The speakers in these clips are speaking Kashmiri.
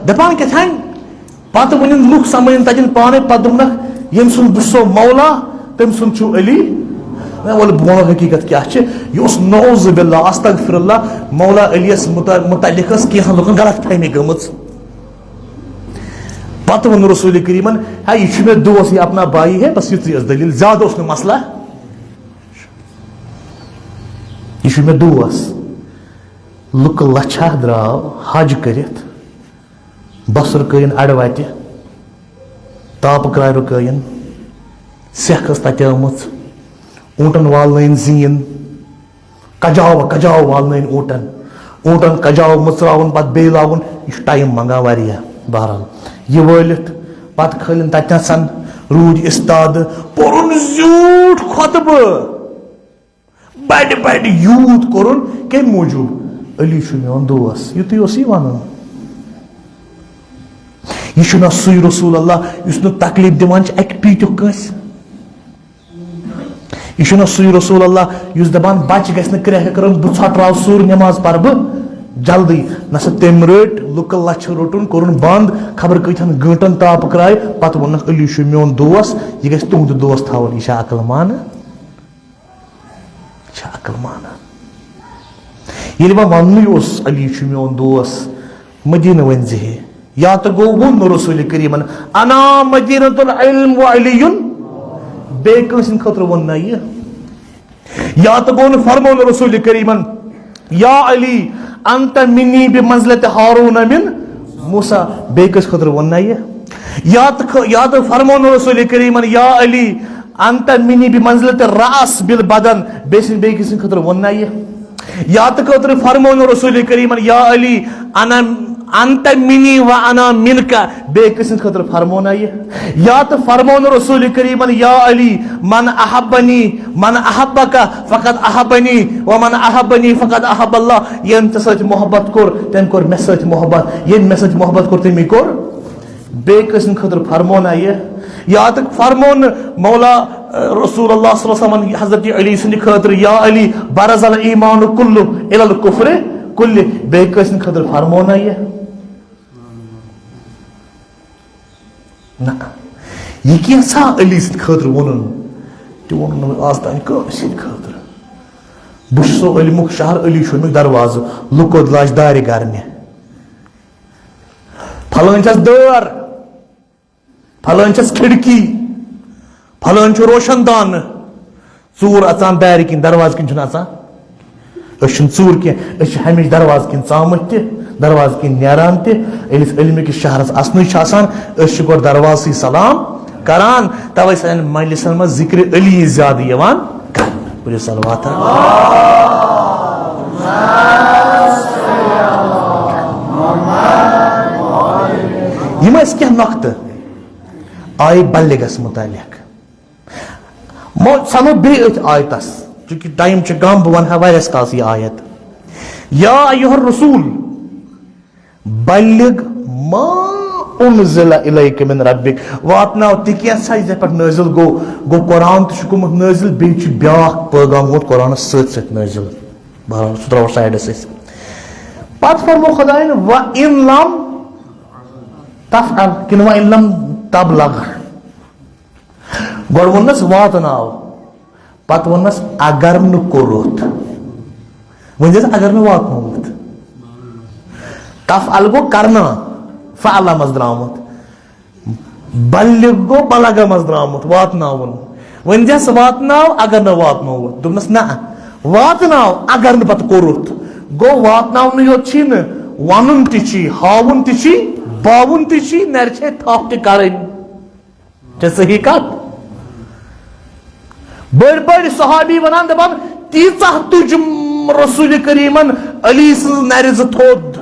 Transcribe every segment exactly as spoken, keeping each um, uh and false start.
دپان کیٛاہ تام، پتہٕ ؤنِن لُکھ، سمجھن تتٮ۪ن پانے، پتہٕ دوٚپنکھ، ییٚمۍ سُنٛد بہٕ چھُسو مولا، تٔمۍ سُنٛد چھُو علی۔ نہ، ولہٕ بہٕ وَنو حقیٖقت کیٛاہ چھِ۔ یہِ اوس نعوذ باللہ، استغفر اللہ، مولا علی یس مت-، متعلق ٲس کینٛژھن لُکن غلط فہمی گٔمٕژ۔ پتہٕ ووٚن رسول کریمن، ہے، یہِ چھُ مےٚ دوس، یہ اپنا بھائی ہے، بس یُتُے ٲس دٔلیٖل، زیادٕ اوس نہٕ مسلہٕ۔ یہِ چھُ مےٚ دوس۔ لُکہٕ لچھا درٛاو حج کٔرِتھ، بۄسہٕ رُکٲیِن اَڑٕ وَتہِ، تاپہٕ کرٛاے رُکٲیِن، سٮ۪کھ ٲس تَتہِ آمٕژ، اوٗنٹَن والنٲیِن زیٖن، کجاوٕ کجاوٕ والنٲیِن اوٗنٹَن، اوٗنٹَن کجاوٕ مٕژراوُن، پَتہٕ بیٚیہِ لاگُن، یہِ چھُ ٹایم منٛگان واریاہ۔ بہرحال، یہِ وٲلِتھ پَتہٕ کھٲلِن تَتہِ نَسَن، روٗدۍ اِستادٕ، پوٚرُن زیوٗٹھ خۄطبہٕ۔ بڑِ بڑِ یوٗت کوٚرُن کمہِ موٗجوٗب؟ علی چھُ میون دوس، یُتُے اوس یہِ ونان۔ یہِ چھُنہ سُے رسول اللہ یُس نہٕ تکلیف دِوان چھُ اکہِ پیٖتیُک کٲنٛسہِ۔ یہِ چھُنہ سُے رسول اللہ یُس دپان بچہِ گژھِ نہٕ کرٛیکھ کرُن، بہٕ ژھۄٹراو سُر، نماز پرٕ بہٕ جلدی۔ نہ سا، تٔمۍ رٔٹۍ لُکہٕ لچھِ، روٚٹُن، کوٚرُن بند، خبر کۭتہن گٲنٹن تاپہٕ کرایہِ، پتہٕ ووٚننکھ، علی چھُ میون دوس، یہِ گژھِ تُہُنٛد دوس تھاوُن، یہِ چھا عقل مانہٕ؟ چھا عقل مانان؟ ییٚلہِ وۄنۍ وننُے اوس، علی چھُ میون دوس، مدینہ ؤنۍ زِ ہے۔ یا تہٕ گوٚو ووٚن نہٕ رسول کریمن، انا مدینہ العلم و علی، بیٚیہِ کٲنٛسہِ ہٕنٛدِ خٲطرٕ ووٚن نہ یہِ۔ یا تہٕ گوٚو نہٕ فرموو نہٕ رسول کریمن، یا علی، انت منی بمنزلت ہارون من موسیٰ، بیٚیہِ کٲنٛسہِ خٲطرٕ ووٚن نہ یہِ۔ یا تہٕ خ-، یا تہٕ فرموو نہٕ رسول کریمن، یا علی، انت منی بمنزلت الرأس بالبدن، بیٚیہِ سٕنٛدِ، بیٚیہِ کِس سٕنٛدِ خٲطرٕ ووٚن نہ یہِ۔ یا تہٕ خٲطرٕ فرموو نہٕ رسول کریمن، یا علی، انا، انت منی و انا منک، بیٚیہِ کِس سٕنٛدِ خٲطرٕ فرموو نہ یہِ۔ یا تہٕ فرموو نہٕ رسول کریمن، یا علی، من احبنی، من احبک فقد احبنی، و من احبنی فقد احب اللہ، ییٚمۍ ژےٚ سۭتۍ محبت کوٚر، تٔمۍ کوٚر مےٚ سۭتۍ محبت، ییٚمۍ مےٚ سۭتۍ محبت کوٚر، تٔمی کوٚر بیٚیہِ کٲنٛسہِ ہٕنٛدِ خٲطرٕ فرموو نہ یہِ۔ یا تہٕ فرموو نہٕ مولا، ٲ، رسول اللہ صلی اللہ علیہ وسلمن حضرت علی سٕنٛدِ خٲطرٕ، یا علی، برز الایمان کلہ الی الکفر کلہ، بیٚیہِ کٲنٛسہِ ہٕنٛدِ خٲطرٕ فرموو نہ یہِ۔ نہ، یہِ کینٛژھا علی سٕنٛدِ خٲطرٕ ووٚنُن، تہِ ووٚنُن نہٕ آز تام کٲنٛسہِ ہٕنٛدِ خٲطرٕ۔ بہٕ چھُسو علمُک شہر، علی چھُ اَمیُک دروازٕ، لُکو لاج دارِ گرنہِ۔ پھلٲنۍ چھَس دٲر، پھلٲنۍ چھَس کھڑکی، پھلٲنۍ چھُ روشن دانہٕ۔ ژوٗر اژان دارِ کِنۍ، دروازٕ کِنۍ چھُنہٕ اژان۔ أسۍ چھِنہٕ ژوٗر کینٛہہ، أسۍ چھِ ہمیشہِ دروازٕ کِنۍ ژامٕتۍ تہِ، دروازٕ کِنۍ نیران تہِ۔ ییٚلہِ أسۍ علمہٕ کِس شہرس اژنٕے چھِ آسان، أسۍ چھِ گۄڈٕ دروازسٕے سلام کران۔ توے سانٮ۪ن مجلسن منٛز ذکر علی زیادٕ یِوان کرنہٕ۔ پٔرِو صلوات۔ یِم ٲسۍ کینٛہہ نۄقطہٕ آیہِ بلغس متعلق۔ مو-، سمو بیٚیہِ أتھۍ آیتس، چونکہ ٹایم چھُ کم، بہٕ ونہٕ ہا واریاہس کالس یہِ آیت۔ یا ایھا الرسول بلغ ما انزل الیک من ربک، واتناو تہِ کینٛژھا یہِ ژےٚ پٮ۪ٹھ نٲزِل گوٚو۔ گوٚو، قرآن تہِ چھُ گوٚمُت نٲزِل، بیٚیہِ چھُ بیٛاکھ پٲغام گوٚمُت قرآنس سۭتۍ سۭتۍ نٲزِل۔ بہرحال، سُہ ترٛاوو سایڈس أسۍ۔ پتہٕ فرموو خدایَن، "وَإِن لَمْ تَفْعَلْ" کِنہٕ "وَإِن لَمْ تَبْلَغْ"؟ گۄڈٕ ووٚننَس، "واتناو"، پتہٕ ووٚننَس، "اگر نہٕ کوٚرُتھ"۔ وۄنۍ دِژ اگر نہٕ واتنووُتھ۔ تفعل گوٚو کرنا، فعل منٛز درٛامُت۔ بلغ گوٚو بلغ منٛز درٛامُت، واتناوُن۔ وۄنۍ دِژ واتناو، اگر نہٕ واتنووُتھ۔ دوٚپنَس، "نہ، واتناو، اگر نہٕ پتہٕ کوٚرُتھ۔" گوٚو، واتناونہٕ یوت چھی نہٕ، وَنُن تہِ چھی، ہاوُن تہِ چھی، باوُن تہِ چھی، نَرِ چھے تھپھ تہِ کَرٕنۍ۔ چھےٚ صحیح کتھ؟ بٔڑۍ بٔڑۍ صحابی ونان، دپان، "تیٖژاہ تُج رسول کریمن علی سٕنٛز نرِ زٕ تھوٚد،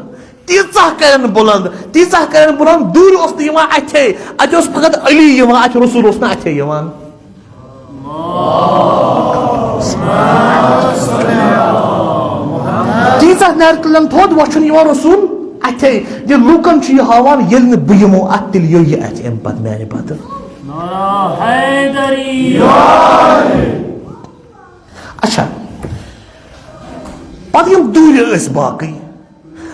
تیٖژاہ کرن بلند، تیٖژاہ کرن بلند، دوٗرِ اوس نہٕ یِوان اتھے، اتہِ اوس فقط علی یِوان، اتھِ رسول اوس نہٕ اتھے یِوان۔" تیٖژاہ نرِ تُلن تھوٚد، وۄنۍ چھُنہٕ یِوان رسول اتھے۔ یہِ لوٗکن چھُ یہِ ہاوان، ییٚلہِ نہٕ بہٕ یِمو اتھ، تیٚلہِ یِیو یہِ اتھِ امہِ پتہٕ، میانہِ پتہٕ۔ نعرہ حیدری۔ اچھا، پتہٕ یِم دوٗرِ ٲسۍ باقٕے،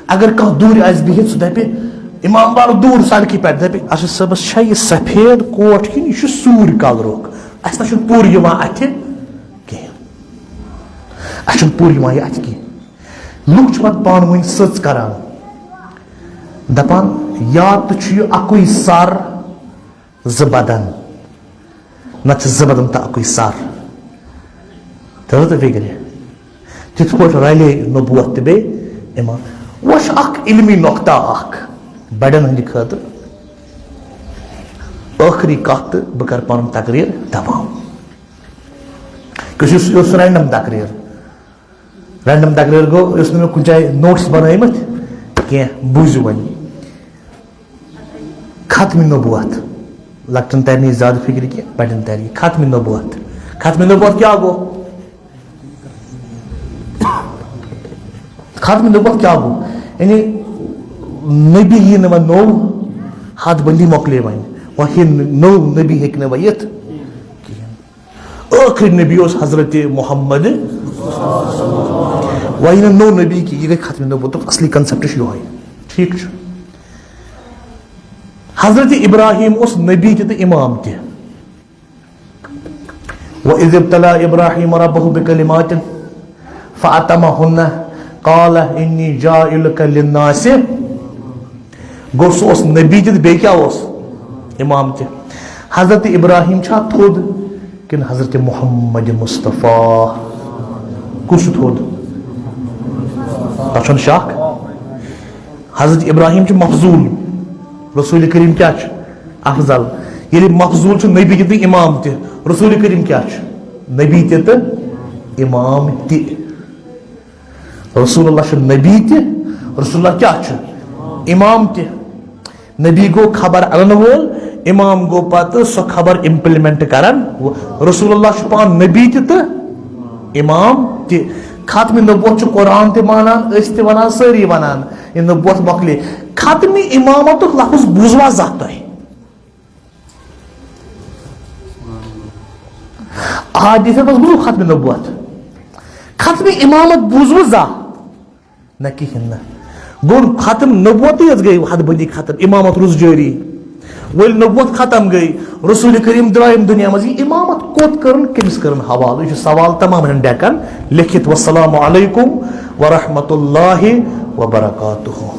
اگر کانٛہہ دوٗرِ آسہِ بِہِتھ، سُہ دپہِ، امام والہٕ دوٗر سڑکہِ پٮ۪ٹھ، دپہِ، "اَسہِ صٲبس چھا یہِ سفید کوٹ کِنہٕ یہِ چھُ سوٗرۍ کلرُک؟ اَسہِ نہ چھُنہٕ پوٗرٕ یِوان اَتھِ کِہیٖنۍ۔ اَسہِ چھُنہٕ پوٗرٕ یِوان یہِ اَتھِ کِہیٖنۍ۔" لُکھ چھِ پتہٕ پانہٕ ؤنۍ سٕژ کران، دپان، "یا تہٕ چھُ یہِ اَکُے سر، زٕ بدن، نتہٕ چھِ زٕ بدن تہٕ اَکُے سر۔" تہٕ تہٕ فِکرِ۔ تِتھ پٲٹھۍ رلے نبوت تہٕ بیٚیہِ ایمان۔ وۄنۍ چھُ اکھ علمی نۄقطہ اکھ بڑٮ۪ن ہٕنٛدِ خٲطرٕ۔ ٲخری کتھ تہٕ بہٕ کرٕ پنُن تقریر تمام۔ یُس، یُس، یُس رینڈم تقریر، رینڈم تقریر گوٚو، یُس نہٕ مےٚ کُنہِ جایہِ نوٹس بنٲومٕتۍ کینٛہہ، بوٗزِو وۄنۍ۔ ختم نبوت۔ لۄکٹٮ۪ن ترِ نہٕ یہِ زیادٕ فِکرِ کینٛہہ، بڑٮ۪ن ترِ یہِ۔ ختم نبوت۔ ختم نبوت کیٛاہ گوٚو؟ ختم نبوت کیٛاہ گوٚو؟ یعنی نبی یی نہٕ وۄنۍ نوٚو، حد بندی مۄکلے وۄنۍ۔ وۄنۍ یہِ نوٚو نبی ہیٚکہِ نہٕ وۄنۍ یِتھ کِہیٖنۍ۔ ٲخری نبی اوس حضرت محمد۔ وۄنۍ یی نہٕ نوٚو نبی کینٛہہ، یہِ گٔے ختم نبوتُک اصلی concept چھُ یِہوٚے۔ ٹھیٖک چھُ۔ حضرت ابراہیم اوس نبی تہِ تہٕ امام تہِ۔ وَإِذِ ابْتَلَىٰ إِبْرَاهِيمَ رَبُّهُ بِكَلِمَاتٍ فَأَتَمَّهُنَّ قَالَ إِنِّي جَاعِلُكَ لِلنَّاسِ۔ گوٚو، سُہ اوس نبی تہِ تہٕ بیٚیہِ کیٛاہ اوس؟ امام تہِ۔ حضرت ابراہیم چھا تھوٚد کِنہٕ حضرت محمد مصطفیٰ؟ کُس چھُ تھوٚد؟ تَتھ چھُنہٕ شک۔ حضرت ابراہیم چھُ مفضول، رسول کریم کیٛاہ چھُ؟ افضل۔ ییٚلہِ مفضول چھُ نبی تہِ تہٕ امام تہِ، رسول کریم کیٛاہ چھُ؟ نبی تہِ تہٕ امام تہِ۔ رسول اللہ چھُ نبی تہِ، رسول اللہ کیٛاہ چھُ؟ امام تہِ۔ نبی گوٚو خبر انن وول، امام گوٚو پتہٕ سۄ خبر implement کرن وول۔ رسول اللہ چھُ پانہٕ نبی تہِ تہٕ امام تہِ۔ ختم نبوت چھُ قرآن تہِ مانان، أسۍ تہِ ونان، سٲری ونان، یہِ نبوت مۄکلے۔ ختم امامتُک لفظ بوٗزوا زانٛہہ تۄہہِ؟ احادیثن منٛز بوٗزوٕ ختم نبوت؟ ختم امامت بوٗزوٕ زانٛہہ؟ نہ، کِہیٖنۍ نہٕ۔ گوٚو ختم نبوتٕے یٲژ گٔے حد بندی ختم، امامت روٗز جٲری۔ وۄنۍ نبوت ختم گٔے، رسول کریم درٛاے ییٚمہِ دُنیا منٛز۔ یہِ امامت کوٚت کٔرٕن، کٔمِس کٔرٕن حوالہٕ؟ یہِ چھُ سوال تمامن ڈٮ۪کن لیکھِتھ۔ والسلام علیکم ورحمۃ اللہ وبرکاتہ۔